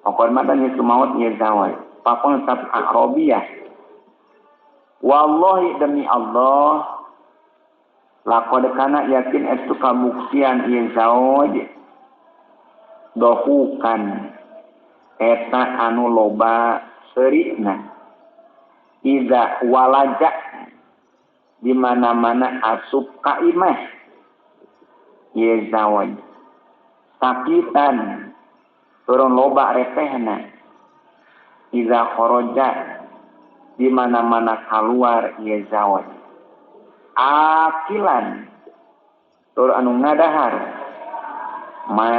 Wa qad matat estu maot ieu zawaj. Pakon sab Arabiyah. Wallahi demi Allah laqad kana yakin estu kabuktian ieu zawaj dohukan eta anu loba seurina. Iza walaja di mana-mana asup ka imah ieu zawaj sakitan turun loba repehna. Iza kharaja di mana-mana keluar ieu zawaj akilan tur anu ngadahar ma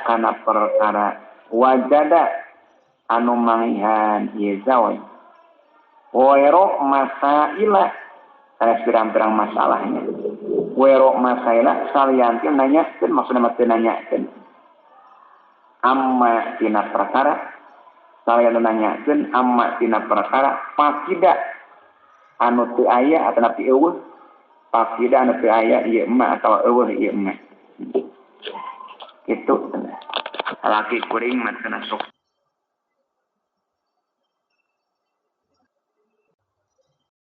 kana perkara wajada anu mangihan ieu zawaj wero masaila sanes pirang-pirang masalahnya. Wero masaila salianti nanyakeun maksudna mah teu nanyakeun amma tina perkara salian nanyakeun amma tina perkara pakida anu teu aya atanapi eueuh pakida anu teu aya ieu emak atawa eueuh ieu emak. Kitu laki kuring mah cenah sok.